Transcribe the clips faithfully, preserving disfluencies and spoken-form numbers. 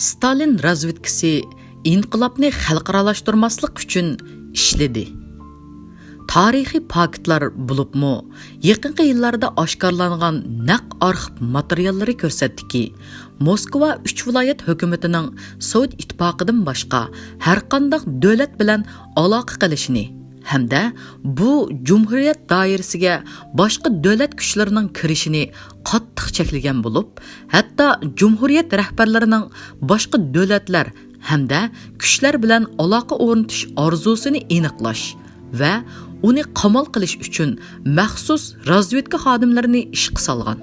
ستالىن رازۋېدكىسى ئىنقىلابنى خەلقئارالاشتۇرماسلىق ئۈچۈن ئىشلىدى. تارىخىي پاكىتلار، بولۇپمۇ يېقىنقى يىللاردا ئاشكارىلانغان نەق ئارخىپ ماتېرىياللىرى كۆرسەتتىكى، موسكۋا ئۈچ ۋىلايەت ھۆكۈمىتىنىڭ سوۋېت ئىتتىپاقىدىن باشقا ھەرقانداق دۆلەت بىلەن ئالاقە قىلىشىنى ھەمدە بۇ جۇمھۇرىيەت دائىرىسىگە باشقا دۆلەت كۈچلىرىنىڭ كىرىشىنى قاتتىق چەكلىگەن بولۇپ، ھەتتا جۇمھۇرىيەت رەھبەرلىرىنىڭ باشقا دۆلەتلەر ھەمدە كۈچلەر بىلەن ئالاقە ئورنىتىش ئارزۇسىنى ئېنىقلاش ۋە ئۇنى قامال قىلىش ئۈچۈن مەخسۇس رازۋېدكا خادىملىرىنى ئىشقا سالغان.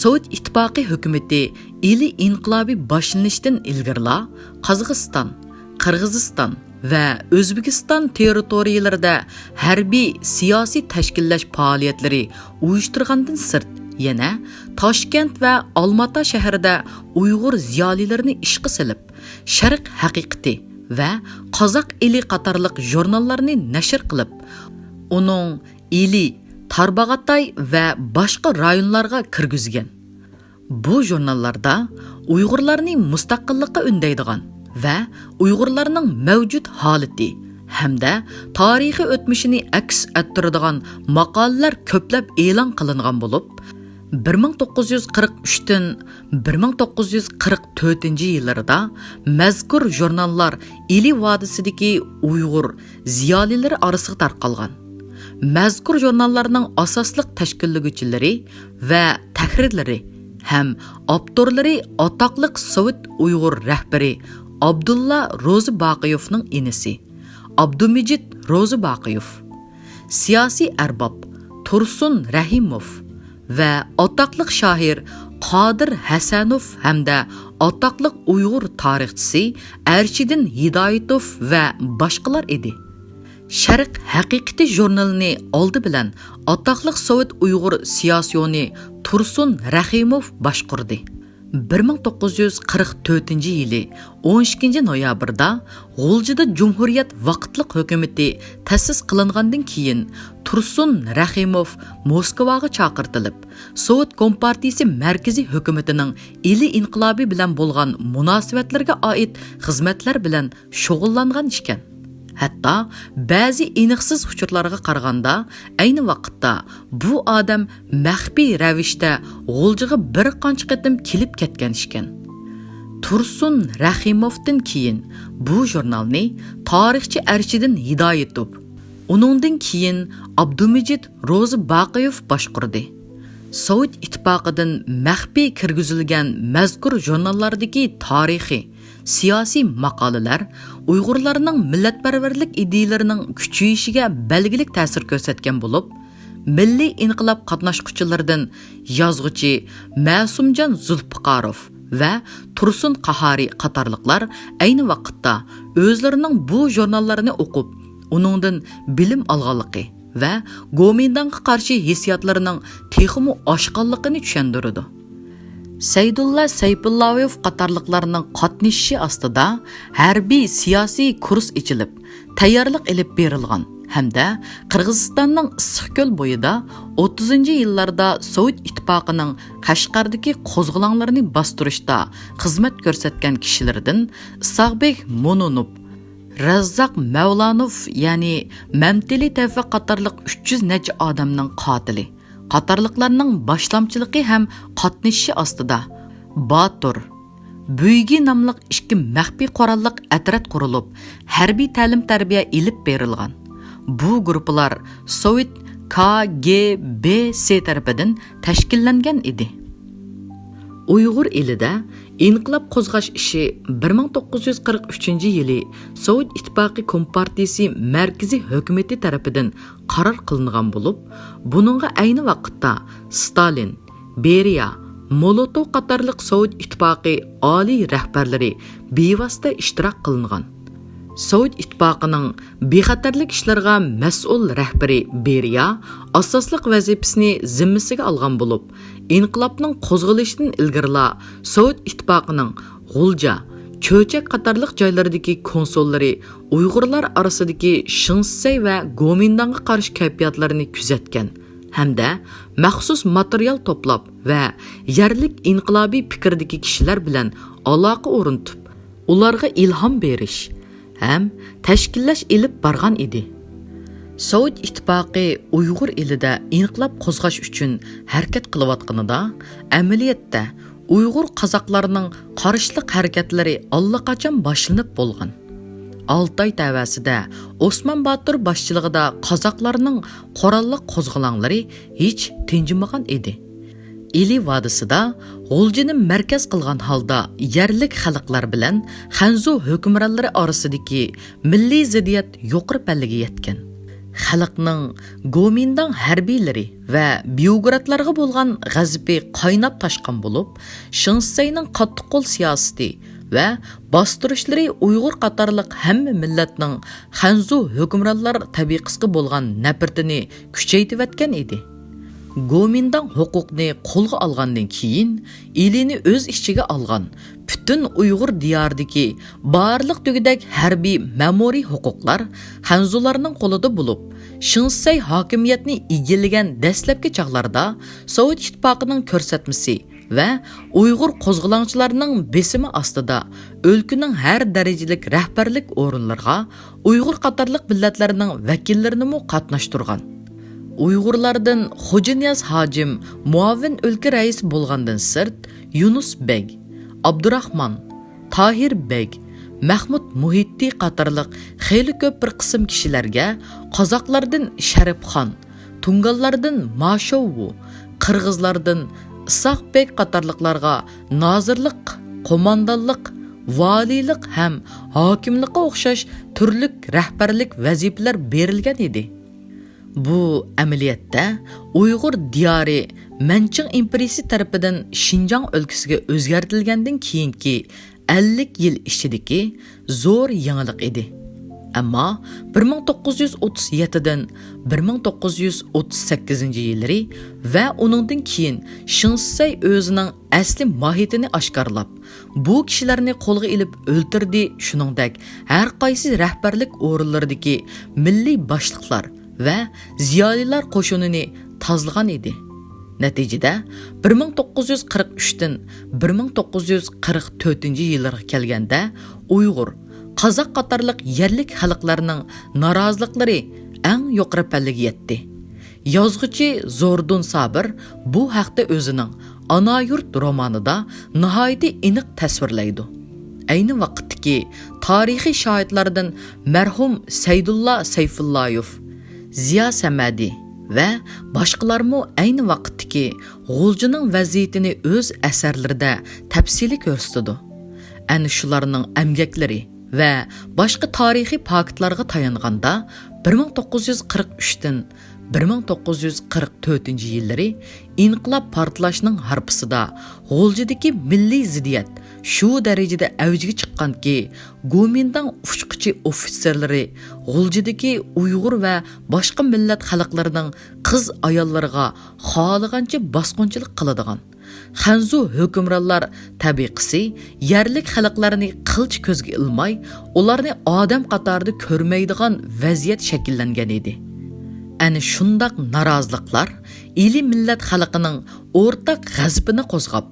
سوۋېت ئىتتىپاقى ھۆكۈمىتى ئىلى ئىنقىلابى باشلىنىشتىن ئىلگىرىلا قازاقىستان، قىرغىزىستان ۋە ئۆزبېكىستان تېررىتورىيىلىرىدە ھەربىي سىياسىي تەشكىللەش پائالىيەتلىرى ئۇيۇشتۇرغاندىن سىرت، يەنە تاشكەنت ۋە ئالماتا شەھىرىدە ئۇيغۇر زىيالىيلىرىنى ئىشقا سېلىپ، شەرق ھەقىقىتى ۋە قازاق ئېلى قاتارلىق ژۇرناللارنى نەشر قىلىپ، ئۇنىڭ ئىلى، تارباغاتاي ۋە باشقا رايونلارغا كىرگۈزگەن. بۇ ژۇرناللاردا ئۇيغۇرلارنى مۇستەقىللىققا ئۈندەيدىغان ۋە ئۇيغۇرلارنىڭ مەۋجۇت ھالىتى ھەمدە تارىخىي ئۆتمۈشىنى ئەكس ئەتتۈرىدىغان ماقالىلەر كۆپلەپ ئېلان قىلىنغان بولۇپ، بىر مىڭ توققۇز يۈز قىرىق ئۈچتىن بىر مىڭ توققۇز يۈز قىرىق تۆتىنچى يىللىرىدا مەزكۇر ژۇرناللار ئىلى ۋادىسىدىكى ئۇيغۇر زىيالىيلىرى ئارىسىغا تارقالغان. مەزكۇر ژۇرناللارنىڭ ئاساسلىق تەشكىللىگۈچىلىرى ۋە تەھرىرلىرى ھەم ئاپتورلىرى ئاتاقلىق سوۋېت ئۇيغۇر رەھبىرى ئابدۇللا روزى باقىيوفنىڭ ئىنىسى ئابدۇمىجىت روزى باقىيوف، سىياسىي ئەرباب تۇرسۇن رەھىموف ۋە ئاتاقلىق شائىر قادىر ھەسەنوف ھەمدە ئاتاقلىق ئۇيغۇر تارىخچىسى ئەرشىدىن ھىدايىتوف ۋە باشقىلار ئىدى. شەرق ھەقىقىتى ژۇرنىلىنى ئالدى بىلەن ئاتاقلىق سوۋېت ئۇيغۇر سىياسىيونى تۇرسۇن رەھىموف باشقۇردى. بىر مىڭ توققۇز يۈز قىرىق تۆتىنچى يىلى ئون ئىككىنچى نويابىردا غۇلجىدا جۇمھۇرىيەت ۋاقىتلىق ھۆكۈمىتى تەسىس قىلىنغاندىن كېيىن، تۇرسۇن رەھىموف موسكۋاغا چاقىرتىلىپ، سوۋېت كومپارتىيىسى مەركىزىي ھۆكۈمىتىنىڭ ئىلى ئىنقىلابى بىلەن بولغان مۇناسىۋەتلىرىگە ئائىت خىزمەتلەر بىلەن شۇغۇللانغان ئىكەن. ھەتتا بەزى ئېنىقسىز ئۇچۇرلارغا قارىغاندا، ئەينى ۋاقىتتا بۇ ئادەم مەخپىي رەۋىشتە غۇلجىغا بىر قانچە قېتىم كېلىپ كەتكەن ئىكەن. تۇرسۇن رەھىموفتىن كېيىن بۇ ژۇرنالنى تارىخچى ئەرشىدىن ھىدايىتوف، ئۇنىڭدىن كېيىن ئابدۇمىجىت روزى باقىيوف باشقۇردى. سوۋېت ئىتتىپاقىدىن مەخپىي كىرگۈزۈلگەن مەزكۇر ژۇرناللاردىكى تارىخىي، سىياسىي ماقالىلەر ئۇيغۇرلارنىڭ مىللەتپەرۋەرلىك ئىدىيىلىرىنىڭ كۈچىيىشىگە بەلگىلىك تەسىر كۆرسەتكەن بولۇپ، مىللىي ئىنقىلاب قاتناشقۇچىلىرىدىن يازغۇچى مەسۇمجان زۇلپىقاروف ۋە تۇرسۇن قاھارى قاتارلىقلار ئەينى ۋاقىتتا ئۆزلىرىنىڭ بۇ ژۇرناللىرىنى ئوقۇپ، ئۇنىڭدىن بىلىم ئالغانلىقى ۋە گومىنداڭغا قارشى ھېسسىياتلىرىنىڭ تېخىمۇ ئاشقانلىقىنى چۈشەندۈرىدۇ. سەيدۇللا سەيپۇللايېف قاتارلىقلارنىڭ قاتنىشىشى ئاستىدا ھەربىي سىياسىي كۇرس ئېچىلىپ، تەييارلىق ئېلىپ بېرىلغان ھەمدە قىرغىزىستاننىڭ ئىسسىقكۆل بويىدا ئوتتۇزىنچى يىللاردا سوۋېت ئىتتىپاقىنىڭ قەشقەردىكى قوزغىلاڭلىرىنى باستۇرۇشتا خىزمەت كۆرسەتكەن كىشىلىرىدىن ئىساقبېك مونونوف، رەززاق مەۋلانوف، يەنى مەمتىلى تەۋفىق قاتارلىق ئۈچ يۈز نەچچە ئادەمنىڭ قاتىلى قاتارلىقلارنىڭ باشلامچىلىقى ھەم قاتنىشىشى ئاستىدا، باتۇر، بۈيگى ناملىق ئىككى مەخپىي قوراللىق ئەترەت قۇرۇلۇپ، ھەربىي تەلىم-تەربىيە ئېلىپ بېرىلغان. بۇ گۇرۇپپىلار سوۋېت كاگېبېسى تەرىپىدىن تەشكىللەنگەن ئىدى. ئۇيغۇر ئېلىدە ئىنقىلاب قوزغاش ئىشى بىر مىڭ توققۇز يۈز قىرىق ئۈچىنچى يىلى سوۋېت ئىتتىپاقى كومپارتىيىسى مەركىزىي ھۆكۈمىتى تەرىپىدىن قارار قىلىنغان بولۇپ، بۇنىڭغا ئەينى ۋاقىتتا ستالىن، بېرىيە، مولوتوف قاتارلىق سوۋېت ئىتتىپاقى ئالىي رەھبەرلىرى بىۋاسىتە ئىشتىراك قىلىنغان. سوۋېت ئىتتىپاقىنىڭ بىخەتەرلىك ئىشلىرىغا مەسئۇل رەھبىرى بېرىيە ئاساسلىق ۋەزىپىسىنى زىممىسىگە ئالغان بولۇپ، ئىنقىلابنىڭ قوزغىلىشىدىن ئىلگىرىلا سوۋېت ئىتتىپاقىنىڭ غۇلجا، چۆچەك قاتارلىق جايلىرىدىكى كونسۇللىرى ئۇيغۇرلار ئارىسىدىكى شېڭ شىسەي ۋە گومىنداڭغا قارشى كەيپىياتلارنى كۆزەتكەن ھەمدە مەخسۇس ماتېرىيال توپلاپ ۋە يەرلىك ئىنقىلابىي پىكىردىكى كىشىلەر بىلەن ئالاقە ئورنىتىپ، ئۇلارغا ئىلھام بېرىش ھەم تەشكىللەش ئېلىپ بارغان ئىدى. سوۋېت ئىتتىپاقى ئۇيغۇر ئېلىدە ئىنقىلاب قوزغاش ئۈچۈن ھەرىكەت قىلىۋاتقىنىدا، ئەمەلىيەتتە ئۇيغۇر قازاقلارنىڭ قارشىلىق ھەرىكەتلىرى ئاللىقاچان باشلىنىپ بولغان. ئالتاي تەۋەسىدە ئوسمان باتۇر باشچىلىقىدا قازاقلارنىڭ قوراللىق قوزغىلاڭلىرى ھېچ تىنجىمىغان ئىدى. ئىلى ۋادىسىدا غۇلجىنى مەركەز قىلغان ھالدا يەرلىك خەلقلەر بىلەن خەنزۇ ھۆكۈمرانلىرى ئارىسىدىكى مىللىي زىددىيەت يۇقىرى پەللىگە يەتكەن. خەلقنىڭ گومىنداڭ ھەربىيلىرى ۋە بيۇروكراتلارغا بولغان غەزىپى قايناپ تاشقان بولۇپ، شېڭ شىسەينىڭ قاتتىق قول سىياسىتى ۋە باستۇرۇشلىرى ئۇيغۇر قاتارلىق ھەممە مىللەتنىڭ خەنزۇ ھۆكۈمرانلار تەبىقىسىگە بولغان نەپرىتىنى كۈچەيتىۋەتكەن ئىدى. گومىنداڭ ھوقۇقنى قولغا ئالغاندىن كېيىن، ئىلىنى ئۆز ئىچىگە ئالغان پۈتۈن ئۇيغۇر دىيارىدىكى بارلىق دېگۈدەك ھەربىي مەمۇرىي ھوقۇقلار خەنزۇلارنىڭ قولىدا بولۇپ، شېڭ شىسەي ھاكىمىيەتنى ئىگىلىگەن دەسلەپكى چاغلاردا سوۋېت ئىتتىپاقىنىڭ كۆرسەتمىسى ۋە ئۇيغۇر قوزغىلاڭچىلارنىڭ بېسىمى ئاستىدا ئۆلكىنىڭ ھەر دەرىجىلىك رەھبەرلىك ئورۇنلىرىغا ئۇيغۇر قاتارلىق مىللەتلەرنىڭ ۋەكىللىرىنىمۇ قاتناشتۇرغان. ئۇيغۇرلاردىن خوجانىياز ھاجىم مۇئاۋىن ئۆلكە رەئىسى بولغاندىن سىرت، يۇنۇس بەگ، ئابدۇراخمان، تاھىر بەگ، مەخمۇت مۇھىتتى قاتارلىق خېلى كۆپ بىر قىسىم كىشىلەرگە قازاقلاردىن شەرىپخان، تۇڭگانلاردىن ماشوۋۇ، قىرغىزلاردىن ئىساق بەگ قاتارلىقلارغا نازىرلىق، قوماندانلىق، ۋالىيلىق ھەم ھاكىملىققا ئوخشاش تۈرلۈك رەھبەرلىك ۋەزىپىلەر بېرىلگەن ئىدى. بۇ ئەمەلىيەتتە ئۇيغۇر دىيارى مەنچىڭ ئىمپېرىيىسى تەرىپىدىن شىنجاڭ ئۆلكىسىگە ئۆزگەرتىلگەندىن كېيىنكى ئەللىك يىل ئىچىدىكى زور يېڭىلىق ئىدى. ئەمما بىر مىڭ توققۇز يۈز ئوتتۇز يەتتىدىن بىر مىڭ توققۇز يۈز ئوتتۇز سەككىزىنچى يىللىرى ۋە ئۇنىڭدىن كېيىن شېڭ شىسەي ئۆزىنىڭ ئەسلى ماھىيىتىنى ئاشكارىلاپ، بۇ كىشىلەرنى قولغا ئېلىپ ئۆلتۈردى، شۇنىڭدەك ھەر قايسى رەھبەرلىك ئورۇنلىرىدىكى مىللىي باشلىقلار ۋە زىيالىيلار قوشۇنىنى تازىلىغان ئىدى. نەتىجىدە، بىر مىڭ توققۇز يۈز قىرىق ئۈچتىن بىر مىڭ توققۇز يۈز قىرىق تۆتىنچى يىللارغا كەلگەندە، ئۇيغۇر، قازاق قاتارلىق يەرلىك خەلقلەرنىڭ نارازىلىقلىرى ئەڭ يۇقىرى پەللىگە يەتتى. يازغۇچى زوردۇن سابىر بۇ ھەقتە ئۆزىنىڭ ئانا يۇرت رومانىدا ناھايىتى ئېنىق تەسۋىرلەيدۇ. ئەينى ۋاقىتتىكى تارىخىي شاھىتلاردىن مەرھۇم سەيدۇللا سەيفۇللايېف، زىيا سەمەدى ۋە باشقىلارمۇ ئەينى ۋاقىتتىكى غۇلجىنىڭ ۋەزىيىتىنى ئۆز ئەسەرلىرىدە تەپسىلىي كۆرسىتىدۇ. ئەنە شۇلارنىڭ ئەمگەكلىرى ۋە باشقا تارىخىي پاكىتلارغا تايانغاندا، بىر مىڭ توققۇز يۈز قىرىق ئۈچتىن بىر مىڭ توققۇز يۈز قىرىق تۆتىنچى يىللىرى ئىنقىلاب پارتلاشنىڭ ھارپىسىدا غۇلجىدىكى مىللىي زىددىيەت شۇ دەرىجىدە ئەۋجىگە چىققانكى، گومىنداڭ ئۇچقۇچى ئوفىتسېرلىرى غۇلجىدىكى ئۇيغۇر ۋە باشقا مىللەت خەلقلىرىنىڭ قىز-ئاياللىرىغا خالىغانچە باسقۇنچىلىق قىلىدىغان، خەنزۇ ھۆكۈمرانلار تەبىقىسى يەرلىك خەلقلەرنى قىلچە كۆزگە ئىلماي، ئۇلارنى ئادەم قاتارىدا كۆرمەيدىغان ۋەزىيەت شەكىللەنگەن ئىدى. ئەنە شۇنداق نارازىلىقلار ئىلى مىللەت خەلقىنىڭ ئورتاق غەزىپىنى قوزغاپ،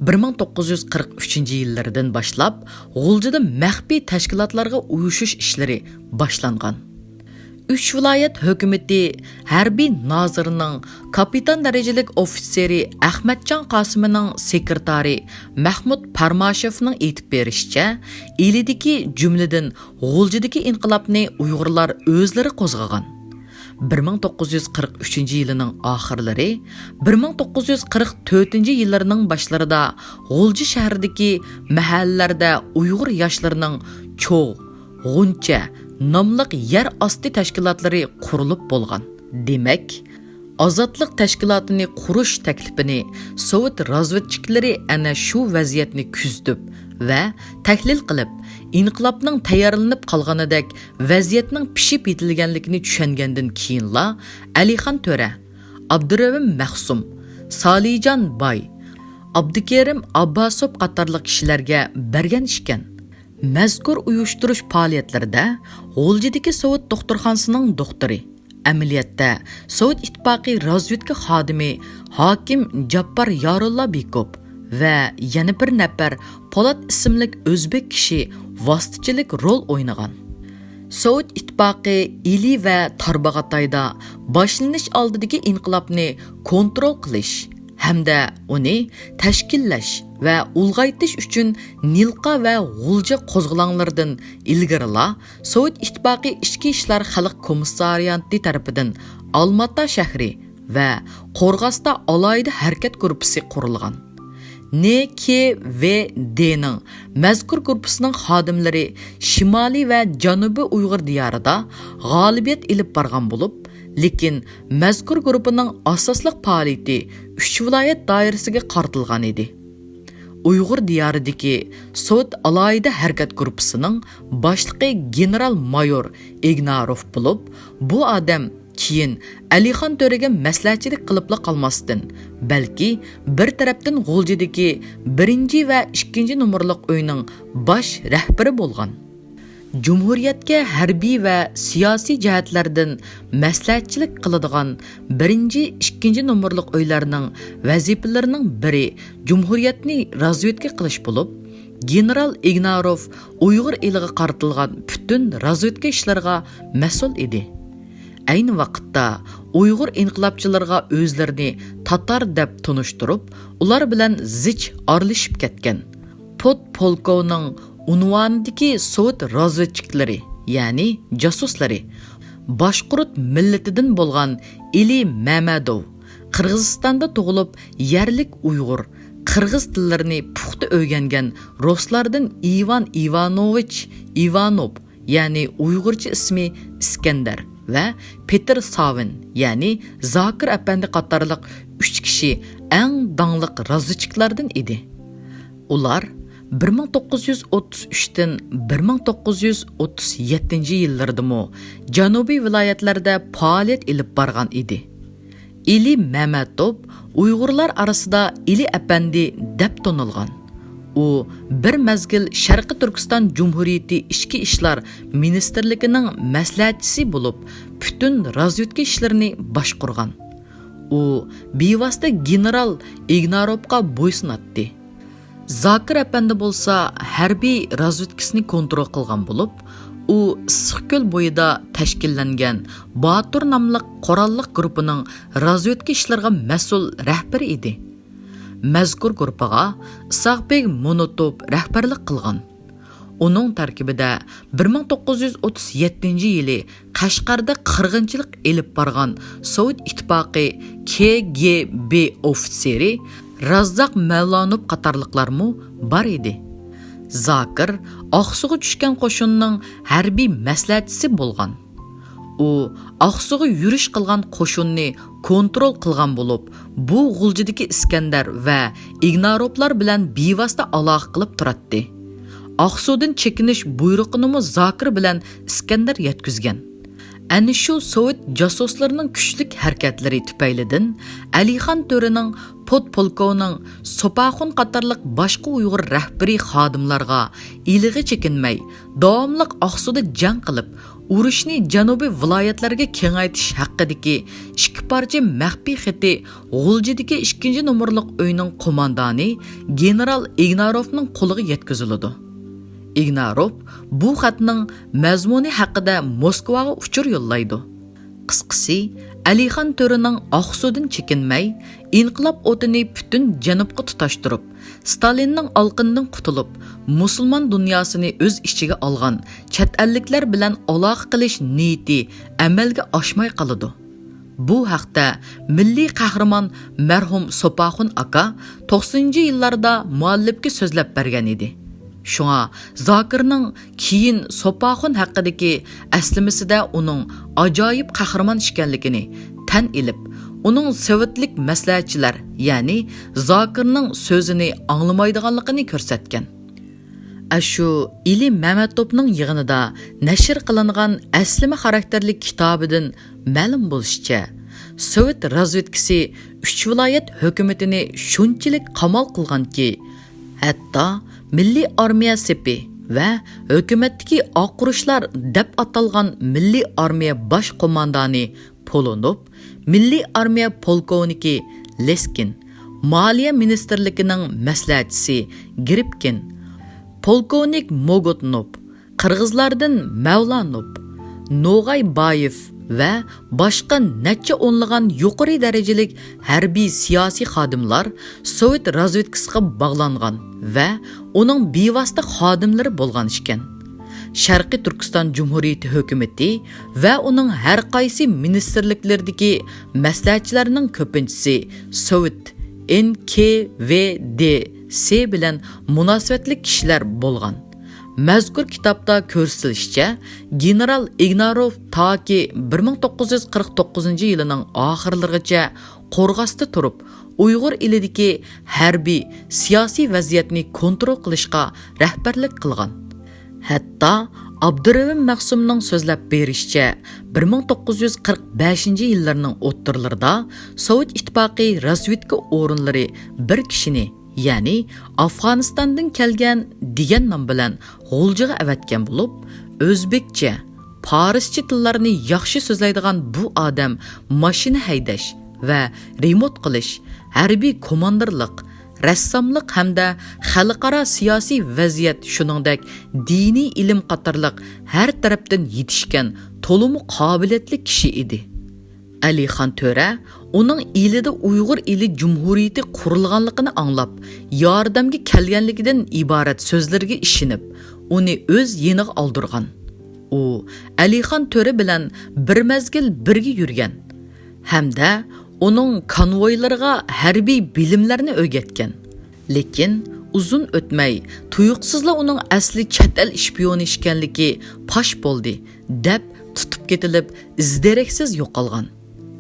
بىر مىڭ توققۇز يۈز قىرىق ئۈچىنچى يىللىرىدىن باشلاپ غۇلجىدا مەخپىي تەشكىلاتلارغا ئۇيۇشۇش ئىشلىرى باشلانغان. ئۈچ ۋىلايەت ھۆكۈمىتى ھەربىي نازىرىنىڭ كاپىتان دەرىجىلىك ئوفىتسېرى ئەخمەتجان قاسىمىنىڭ سېكرېتارى مەخمۇت پارماشېۋنىڭ ئېيتىپ بېرىشىچە، ئىلىدىكى، جۈملىدىن غۇلجىدىكى ئىنقىلابنى ئۇيغۇرلار ئۆزلىرى قوزغىغان. بىر مىڭ توققۇز يۈز قىرىق ئۈچىنچى يىلىنىڭ ئاخىرلىرى، بىر مىڭ توققۇز يۈز قىرىق تۆتىنچى يىللىرىنىڭ باشلىرىدا غۇلجا شەھىرىدىكى مەھەللىلەردە ئۇيغۇر ياشلىرىنىڭ چوغ، غۇنچە ناملىق يەر ئاستى تەشكىلاتلىرى قۇرۇلۇپ بولغان. دېمەك، ئازادلىق تەشكىلاتىنى قۇرۇش تەكلىپىنى سوۋېت رازۋېدچىكلىرى ئەنە شۇ ۋەزىيەتنى كۆزىتىپ ۋە تەھلىل قىلىپ، ئىنقىلابنىڭ تەييارلىنىپ قالغىنىدەك ۋەزىيەتنىڭ پىشىپ يېتىلگەنلىكىنى چۈشەنگەندىن كېيىنلا، ئەلىخان تۆرە، ئابدۇرېھىم مەخسۇم، سالىجان باي، ئابدۇكېرىم ئابباسوف قاتارلىق كىشىلەرگە بەرگەن ئىكەن. مەزكۇر ئۇيۇشتۇرۇش پائالىيەتلىرىدە غۇلجىدىكى سوۋېت دوختۇرخانىسىنىڭ دوختۇرى، ئەمەلىيەتتە سوۋېت ئىتتىپاقى رازۋېدكا خادىمى ھاكىم جاپپار يارۇللا بىكوپ ۋە يەنە بىر نەپەر پولات ئىسىملىك ئۆزبېك كىشى ۋاسىتىچىلىك رول ئوينىغان. سوۋېت ئىتتىپاقى ئىلى ۋە تارباغاتايدا باشلىنىش ئالدىدىكى ئىنقىلابنى كونترول قىلىش ھەمدە ئۇنى تەشكىللەش ۋە ئۇلغايتىش ئۈچۈن نىلقا ۋە غۇلجا قوزغىلاڭلىرىدىن ئىلگىرىلا سوۋېت ئىتتىپاقى ئىچكى ئىشلار خەلق كومىسسارىياتى تەرىپىدىن ئالماتا شەھىرى ۋە قورغاستا ئالاھىدە ھەرىكەت گۇرۇپپىسى قۇرۇلغان. ن ك ۋ د نىڭ مەزكۇر گۇرۇپپىسىنىڭ خادىملىرى شىمالىي ۋە جەنۇبىي ئۇيغۇر دىيارىدا غالىبىيەت ئېلىپ بارغان بولۇپ، لېكىن مەزكۇر گۇرۇپپىنىڭ ئاساسلىق پائالىيىتى ئۈچ ۋىلايەت دائىرىسىگە قارىتىلغان ئىدى. ئۇيغۇر دىيارىدىكى سوۋېت ئالاھىدە ھەرىكەت گۇرۇپپىسىنىڭ باشلىقى گېنېرال مايور ئىگناروف بولۇپ، بۇ ئادەم كېيىن ئەلىخان تۆرىگە مەسلىھەتچىلىك قىلىپلا قالماستىن، بەلكى بىر تەرەپتىن غۇلجىدىكى بىرىنچى ۋە ئىككىنچى نومۇرلۇق ئۆينىڭ باش رەھبىرى بولغان. جۇمھۇرىيەتكە ھەربىي ۋە سىياسىي جەھەتلەردىن مەسلىھەتچىلىك قىلىدىغان بىرىنچى، ئىككىنچى نومۇرلۇق ئۆيلەرنىڭ ۋەزىپىلىرىنىڭ بىرى جۇمھۇرىيەتنى رازۋېدكا قىلىش بولۇپ، گېنېرال ئىگناروف ئۇيغۇر ئېلىغا قارىتىلغان پۈتۈن رازۋېدكا ئىشلىرىغا مەسئۇل ئىدى. ئەينى ۋاقىتتا ئۇيغۇر ئىنقىلابچىلىرىغا ئۆزلىرىنى تاتار دەپ تونۇشتۇرۇپ، ئۇلار بىلەن زىچ ئارىلىشىپ كەتكەن. پودپولكوۋنىڭ ئۇنۋانىدىكى سوۋېت رازۋېدچىكلىرى، يەنى جاسۇسلىرى، باشقۇرت مىللىتىدىن بولغان ئىلى مەمەدوۋ، قىرغىزىستاندا تۇغۇلۇپ، يەرلىك ئۇيغۇر، قىرغىز تىللىرىنى پۇختا ئۆگەنگەن رۇسلاردىن ئىۋان ئىۋانوۋىچ ئىۋانوف، يەنى ئۇيغۇرچە ئىسمى ئىسكەندەر ۋە پېتىر ساۋىن، يەنى زاكىر ئەپەندى قاتارلىق ئۈچ كىشى ئەڭ داڭلىق رازۋېدچىكلاردىن ئىدى. ئۇلار بىر مىڭ توققۇز يۈز ئوتتۇز ئۈچتىن بىر مىڭ توققۇز يۈز ئوتتۇز يەتتىنچى يىللىرىدىمۇ جەنۇبىي ۋىلايەتلەردە پائالىيەت ئېلىپ بارغان ئىدى. ئىلى مەمەتوف ئۇيغۇرلار ئارىسىدا ئىلى ئەپەندى دەپ تونۇلغان. ئۇ بىر مەزگىل شەرقىي تۈركىستان جۇمھۇرىيىتى ئىچكى ئىشلار مىنىستىرلىكىنىڭ مەسلىھەتچىسى بولۇپ، پۈتۈن رازۋېدكا ئىشلىرىنى باشقۇرغان. ئۇ بىۋاسىتە گېنېرال ئىگناروفقا بويسۇناتتى. زاكىر ئەپەندى بولسا ھەربىي رازۋېدكىسىنى كونترول قىلغان بولۇپ، ئۇ ئىسسىقكۆل بويىدا تەشكىللەنگەن باتۇر ناملىق قوراللىق گۇرۇپپىنىڭ رازۋېدكا ئىشلىرىغا مەسئۇل رەھبىرى ئىدى. مەزكۇر گۇرۇپپىغا ئىسھاقبېگ مۇنۇتوف رەھبەرلىك قىلغان. ئۇنىڭ تەركىبىدە بىر مىڭ توققۇز يۈز ئوتتۇز يەتتىنچى يىلى قەشقەردە قىرغىنچىلىق ئېلىپ بارغان سوۋېت ئىتتىپاقى ك گ ب ئوفىتسېرى راززاق مەۋلانوف قاتارلىقلارمۇ بار ئىدى. زاكىر ئاقسۇغا چۈشكەن قوشۇننىڭ ھەربىي مەسلىھەتچىسى بولغان. ئۇ ئاقسۇغا يۈرۈش قىلغان قوشۇننى كونترول قىلغان بولۇپ، بۇ غۇلجىدىكى ئىسكەندەر ۋە ئىگناروفلار بىلەن بىۋاسىتە ئالاقە قىلىپ تۇراتتى. ئاقسۇدىن چېكىنىش بۇيرۇقىنىمۇ زاكىر بىلەن ئىسكەندەر يەتكۈزگەن. ئەنە شۇ سوۋېت جاسۇسلىرىنىڭ كۈچلۈك ھەرىكەتلىرى تۈپەيلىدىن ئەلىخان تۆرىنىڭ پودپولكوۋنىڭ سوپاخۇن قاتارلىق باشقا ئۇيغۇر رەھبىرىي خادىملارغا ئىلىغا چېكىنمەي، داۋاملىق ئاقسۇدا جەڭ قىلىپ، ئۇرۇشنى جەنۇبىي ۋىلايەتلەرگە كېڭەيتىش ھەققىدىكى ئىككى پارچە مەخپىي خېتى غۇلجىدىكى ئىككىنچى نومۇرلۇق ئۆينىڭ قوماندانى گېنېرال ئىگناروفنىڭ قولىغا يەتكۈزۈلىدۇ. ئىگناروف بۇ خەتنىڭ مەزمۇنى ھەققىدە موسكۋاغا ئۇچۇر يوللايدۇ. قىسقىسى، ئەلىخان تۆرىنىڭ ئاقسۇدىن چېكىنمەي، ئىنقىلاب ئوتىنى پۈتۈن جەنۇبقا تۇتاشتۇرۇپ، ستالىننىڭ ئالىقىنىدىن قۇتۇلۇپ، مۇسۇلمان دۇنياسىنى ئۆز ئىچىگە ئالغان چەت ئەللىكلەر بىلەن ئالاقە قىلىش نىيىتى ئەمەلگە ئاشماي قالىدۇ. بۇ ھەقتە مىللىي قەھرىمان مەرھۇم سوپاخۇن ئاكا توقسىنىنچى يىللاردا مۇئەللىپكە سۆزلەپ بەرگەن ئىدى. شۇڭا زاكىرنىڭ كېيىن سوپاخۇن ھەققىدىكى ئەسلىمىسىدە ئۇنىڭ ئاجايىپ قەھرىمان ئىكەنلىكىنى تەن ئېلىپ، ئۇنىڭ سوۋېتلىك مەسلىھەتچىلەر، يەنى زاكىرنىڭ سۆزىنى ئاڭلىمايدىغانلىقىنى كۆرسەتكەن. ئاشۇ ئىلى مەمەتوفنىڭ يىغىنىدا نەشر قىلىنغان ئەسلىمە خاراكتېرلىك كىتابىدىن مەلۇم بولۇشىچە، سوۋېت رازۋېدكىسى ئۈچ ۋىلايەت ھۆكۈمىتىنى شۇنچىلىك قامال قىلغانكى، ھەتتا مىللىي ئارمىيە سېپى ۋە ھۆكۈمەتتىكى ئاق ئۇرۇشلار دەپ ئاتالغان مىللىي ئارمىيە باش قوماندانى پولونوف، مىللىي ئارمىيە پولكوۋنىكى لېسكىن، مالىيە مىنىستىرلىكىنىڭ مەسلىھەتچىسى گرىپكىن، پولكوۋنىك موگوتنوپ، قىرغىزلاردىن مەۋلانوپ، نوغايبايېف ۋە باشقا نەچچە ئونلىغان يۇقىرى دەرىجىلىك ھەربىي سىياسىي خادىملار سوۋېت رازۋېدكىسىغا باغلانغان ۋە ئۇنىڭ بىۋاسىتە خادىملىرى بولغان ئىكەن. شەرقىي تۈركىستان جۇمھۇرىيىتى ھۆكۈمىتى ۋە ئۇنىڭ ھەر قايسى مىنىستىرلىكلىرىدىكى مەسلىھەتچىلەرنىڭ كۆپىنچىسى سوۋېت، ئېن كې ۋې دې سى بىلەن مۇناسىۋەتلىك كىشىلەر بولغان. مەزكۇر كىتابتا كۆرسىتىلىشىچە، گېنېرال ئىگناروف تاكى بىر مىڭ توققۇز يۈز قىرىق توققۇزىنچى يىلىنىڭ ئاخىرلىرىغىچە قورغاستا تۇرۇپ، ئۇيغۇر ئېلىدىكى ھەربىي، سىياسىي ۋەزىيەتنى كونترول قىلىشقا رەھبەرلىك قىلغان. ھەتتا ئابدۇرېھىم مەخسۇمنىڭ سۆزلەپ بېرىشىچە، بىر مىڭ توققۇز يۈز قىرىق بەشىنچى يىللارنىڭ ئوتتۇرىلىرىدا سوۋېت ئىتتىپاقى رازۋېدكا ئورۇنلىرى بىر كىشىنى، يەنى ئافغانىستاندىن كەلگەن دېگەن نام بىلەن غۇلجىغا ئەۋەتكەن بولۇپ، ئۆزبېكچە، پارسچە تىللارنى ياخشى سۆزلەيدىغان بۇ ئادەم ماشىنا ھەيدەش ۋە رېمونت قىلىش، ھەربىي كوماندىرلىق، رەسساملىق ھەمدە خەلقئارا سىياسىي ۋەزىيەت، شۇنىڭدەك دىنىي ئىلىم قاتارلىق ھەر تەرەپتىن يېتىشكەن تولىمۇ قابىلىيەتلىك كىشى ئىدى. ئەلىخان تۆرە ئۇنىڭ ئېلىدە ئۇيغۇر ئېلى جۇمھۇرىيىتى قۇرۇلغانلىقىنى ئاڭلاپ، ياردەمگە كەلگەنلىكىدىن ئىبارەت سۆزلىرىگە ئىشىنىپ، ئۇنى ئۆز يېنىغا ئالدۇرغان. ئۇ ئەلىخان تۆرە بىلەن بىر مەزگىل بىرگە يۈرگەن ھەمدە ئۇنىڭ كونۋويلىرىغا ھەربىي بىلىملەرنى ئۆگەتكەن. لېكىن ئۇزۇن ئۆتمەي، تۇيۇقسىزلا ئۇنىڭ ئەسلى چەت ئەل شپىيونى ئىكەنلىكى پاش بولدى، دەپ تۇتۇپ كېتىلىپ، ئىز-دېرەكسىز يوقالغان.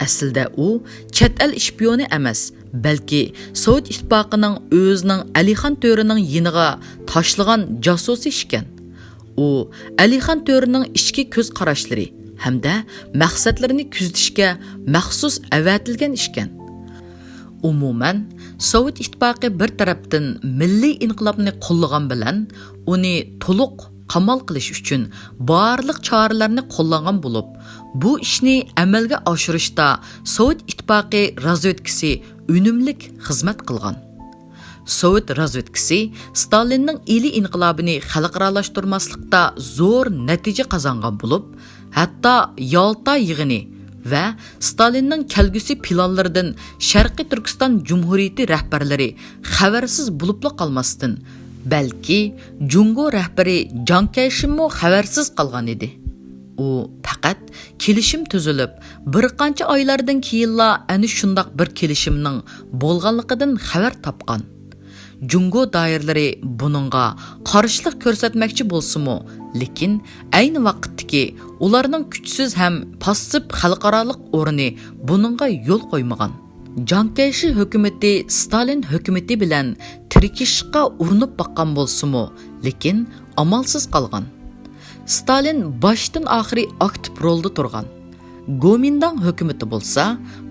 ئەسلىدە ئۇ چەت ئەل شپىيونى ئەمەس، بەلكى سوۋېت ئىتتىپاقىنىڭ ئۆزىنىڭ ئەلىخان تۆرىنىڭ يېنىغا تاشلىغان جاسۇسى ئىكەن. ئۇ ئەلىخان تۆرىنىڭ ئىچكى كۆز قاراشلىرى ھەمدە مەقسەتلىرىنى كۆزىتىشكە مەخسۇس ئەۋەتىلگەن ئىكەن. ئومۇمەن، سوۋېت ئىتتىپاقى بىر تەرەپتىن مىللىي ئىنقىلابنى قوللىغان بىلەن، ئۇنى تولۇق قامال قىلىش ئۈچۈن بارلىق چارىلەرنى قوللانغان بولۇپ، بۇ ئىشنى ئەمەلگە ئاشۇرۇشتا سوۋېت ئىتتىپاقى رازۋېدكىسى ئۈنۈملۈك خىزمەت قىلغان. سوۋېت رازۋېدكىسى ستالىننىڭ ئىلى ئىنقىلابىنى خەلقئارالاشتۇرماسلىقتا زور نەتىجە قازانغان بولۇپ، ھەتتا يالتا يىغىنى ۋە ستالىننىڭ كەلگۈسى پىلانلىرىدىن شەرقىي تۈركىستان جۇمھۇرىيىتى رەھبەرلىرى خەۋەرسىز بولۇپلا قالماستىن، بەلكى جۇڭگو رەھبىرى جاڭ كەيشىممۇ خەۋەرسىز قالغان ئىدى. ئۇ پەقەت كېلىشىم تۈزۈلۈپ، بىر قانچە ئايلاردىن كېيىنلا ئەنە شۇنداق بىر كېلىشىمنىڭ بولغانلىقىدىن خەۋەر تاپقان. جۇڭگو دائىرىلىرى بۇنىڭغا قارشىلىق كۆرسەتمەكچى بولسىمۇ، لېكىن ئەينى ۋاقىتتىكى ئۇلارنىڭ كۈچسىز ھەم پاسسىپ خەلقئارالىق ئورنى بۇنىڭغا يول قويمىغان. جاڭ كەيشى ھۆكۈمىتى ستالىن ھۆكۈمىتى بىلەن تىركىشىشقا ئۇرۇنۇپ باققان بولسىمۇ، لېكىن ئامالسىز قالغان. ستالىن باشتىن ئاخىرى ئاكتىپ رولدا تۇرغان. گومىنداڭ ھۆكۈمىتى بولسا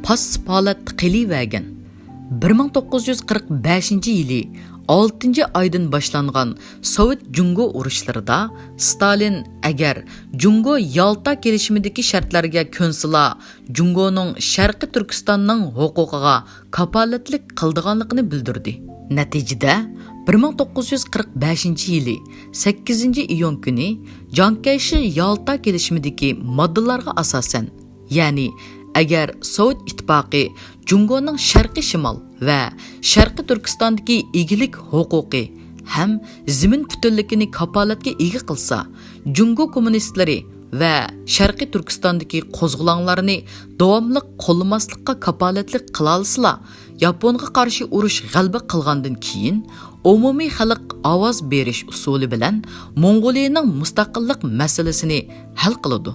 پاسسىپ ھالەتتە قېلىۋەرگەن. بىر مىڭ توققۇز يۈز قىرىق بەشىنچى يىلى ئالتىنچى ئايدىن باشلانغان سوۋېت جۇڭگو ئۇرۇشلىرىدا ستالىن ئەگەر جۇڭگو يالتا كېلىشىمىدىكى شەرتلەرگە كۆنسىلا، جۇڭگونىڭ شەرقىي تۈركىستاننىڭ ھوقۇقىغا كاپالەتلىك قىلىدىغانلىقىنى بىلدۈردى. نەتىجىدە، بىر مىڭ توققۇز يۈز قىرىق بەشىنچى يىلى سەككىزىنچى ئىيۇن كۈنى جاڭ كەيشى يالتا كېلىشىمىدىكى ماددىلارغا ئاساسەن، يەنى ئەگەر سوۋېت ئىتتىپاقى جۇڭگونىڭ شەرقىي شىمال ۋە شەرقىي تۈركىستاندىكى ئىگىلىك ھوقۇقى ھەم زېمىن پۈتۈنلۈكىنى كاپالەتكە ئىگە قىلسا، جۇڭگو كوممۇنىستلىرى ۋە شەرقىي تۈركىستاندىكى قوزغىلاڭلارنى داۋاملىق قوللىماسلىققا كاپالەتلىك قىلالىسىلا، ياپونغا قارشى ئۇرۇش غەلىبە قىلغاندىن كېيىن، ئومۇمىي خەلق ئاۋاز بېرىش ئۇسۇلى بىلەن موڭغۇلىيىنىڭ مۇستەقىللىق مەسىلىسىنى ھەل قىلىدۇ.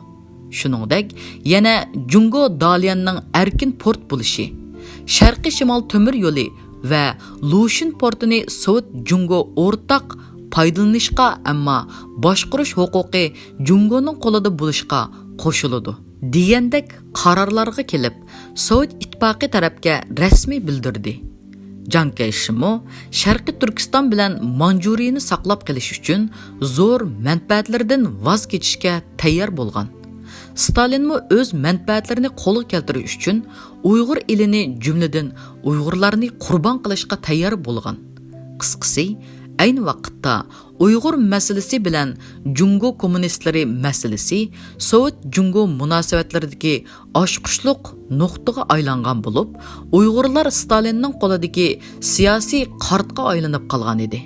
شۇنىڭدەك، يەنە جۇڭگو داليەننىڭ ئەركىن پورت بولۇشى، شەرقىي شىمال تۆمۈر يولى ۋە لۇشۈن پورتىنى سوۋېت جۇڭگو ئورتاق پايدىلىنىشقا، ئەمما باشقۇرۇش ھوقۇقى جۇڭگونىڭ قولىدا بولۇشقا قوشۇلىدۇ، دېگەندەك قارارلارغا كېلىپ، سوۋېت ئىتتىپاقى تەرەپكە رەسمىي بىلدۈردى. جاڭ كەيشىمۇ شەرقىي تۈركىستان بىلەن مانجۇرىيىنى ساقلاپ قېلىش ئۈچۈن زور مەنپەئەتلىرىدىن ۋاز كېچىشكە تەييار بولغان. ستالىنمۇ ئۆز مەنپەئەتلىرىنى قولغا كەلتۈرۈش ئۈچۈن ئۇيغۇر ئېلىنى، جۈملىدىن ئۇيغۇرلارنى قۇربان قىلىشقا تەييار بولغان. قىسقىسى، ئەينى ۋاقىتتا ئۇيغۇر مەسىلىسى بىلەن جۇڭگو كوممۇنىستلىرى مەسىلىسى سوۋېت جۇڭگو مۇناسىۋەتلىرىدىكى ئاچقۇچلۇق نۇقتىغا ئايلانغان بولۇپ، ئۇيغۇرلار ستالىننىڭ قولىدىكى سىياسىي قارتقا ئايلىنىپ قالغان ئىدى.